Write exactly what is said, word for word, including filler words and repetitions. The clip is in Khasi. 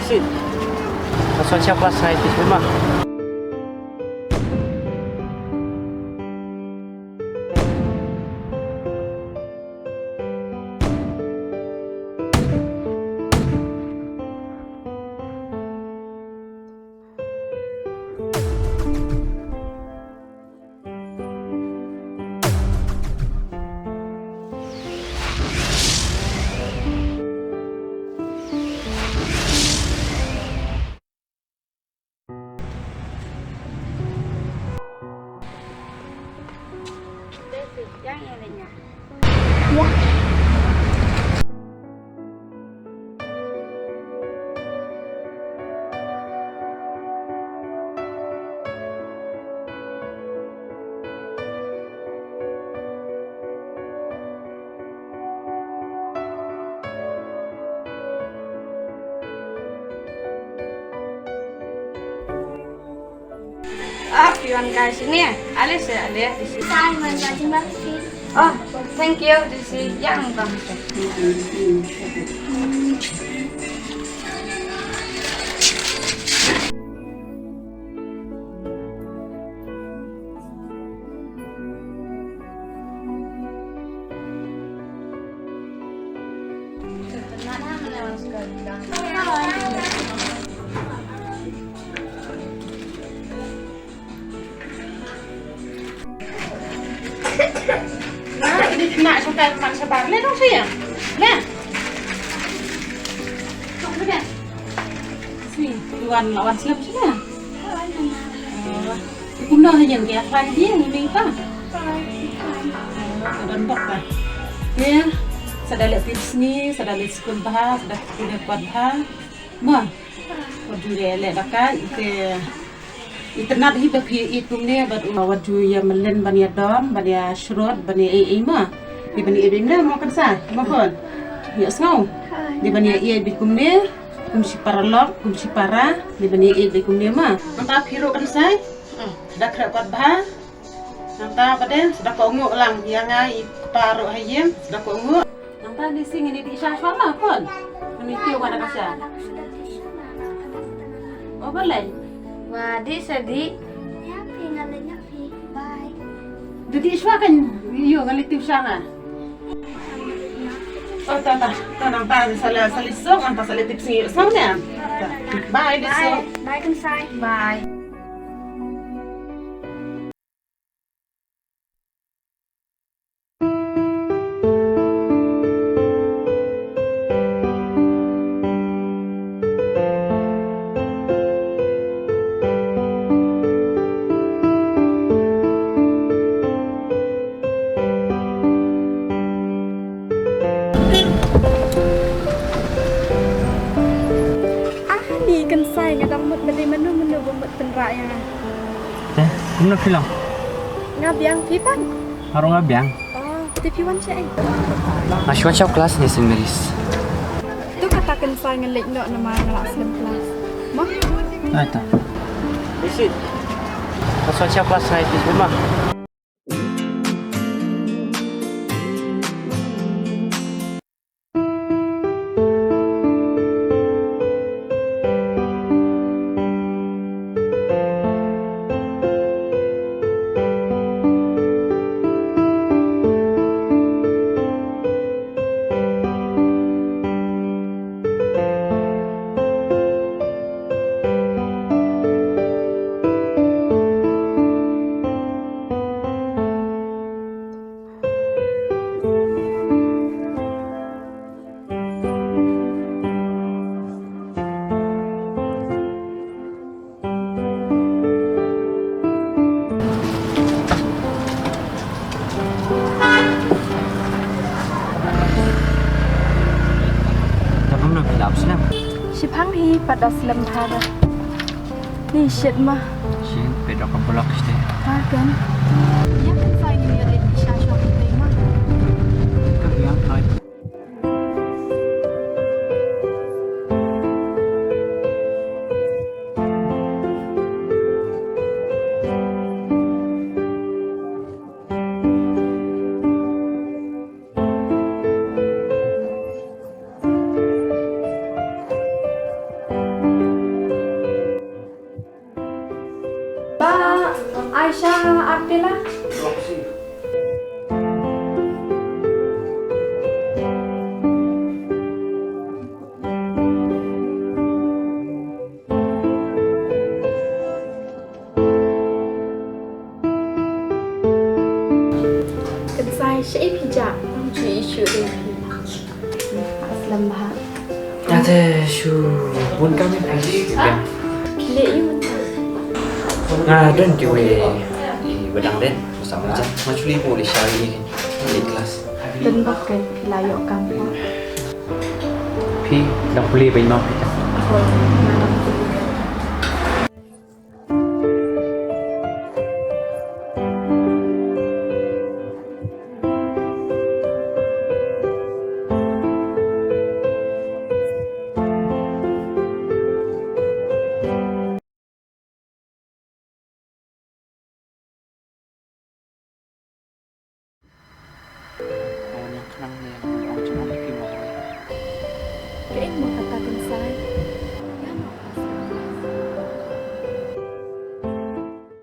Sit. Masuk siap kelas saya di rumah. Ah, phi wan kai sini. Ale se, ale, di sini. Simon, bajing bapsi. Oh, thank you, di sini. Yang bang. Nak, ini nak suka makan sabar. Lihat dong, sayang. Lihat. Tuh, lihat. Sini, tuan lawan siap sini. Oh. Kumno ha ïing ki, ïa khlaiñ ki ïing ta? Ka don bok ta. Te sa da leh tips ni, sa da leh skul bha, sa da leh kot bha. Mo. Wat ju leh leh da ka ite. Itynnad hi ba phi ïeit kumne bad u, wat ju ïa mlien ban ïa dom, ban ïa shrot, ban ïa ei ei mo. Te ban ïa ei ei mo kan sa, mo khun. Ïa sngew. Te ban ïa ei ei kumne. Kum shi paralok, kum shi para, dei ban ïa ïeit dei kumne ma. Nangta phi ruh kan sai. Hmm. Da khreh kot bha. Nangta ba dei, sa da kohnguh lang ïa nga i kpa ruh ha ïing, sa da kohnguh. Nangta dei shi ngin ïa dih sha shuwa ma khun. Ngin ïa tiew ka da ka sha. O balei? Wa dih sa dih. Ïa phi nga leh ïa phi. Bye. Da dih shuwa kan ïa nga leh tiew sha nga. Oh, ta, ta, ta, nangta sa leh, sa leh sok, nangta sa leh tip sngi sok ne. Ta. Bye, dih sok. Bye, bye, kan sai. Bye. Ah, ni kan sai nga dang mut ba dei mano mano ba mut pynrah ïa nga. Te, kumno phi long? Nga biang, phi pat? Nga ruh nga biang. Oh, te phi wan shaei? Nga shu wan sha klas ne Saint Mary's. To kata kan sai nga leit noh namar nga la slem klas. Mo? Ai ta. Bisit. Nga shu wan sha klas ne Saint Mary's. Te kumno phi la slem? Shiphang hi pat da slem bha da. Ni shit ma. Shin pet ka block site. Ka kan. Ïa kan sa ngin ïa leit sha shop te ma. Ka biang ai. Sha artela. Kan sai sha i phi ja, ong chu i shu ri phi. Aslam bha. Nga te shu bun kam i phi. Le yu ta. Nga don ki wei i wadang den. Sa ma ja. Nga chu li bo li sha i ni. Li class. Don bak ke la yok kam. Phi dang pule bai ma phi. Ka ong mo kata kan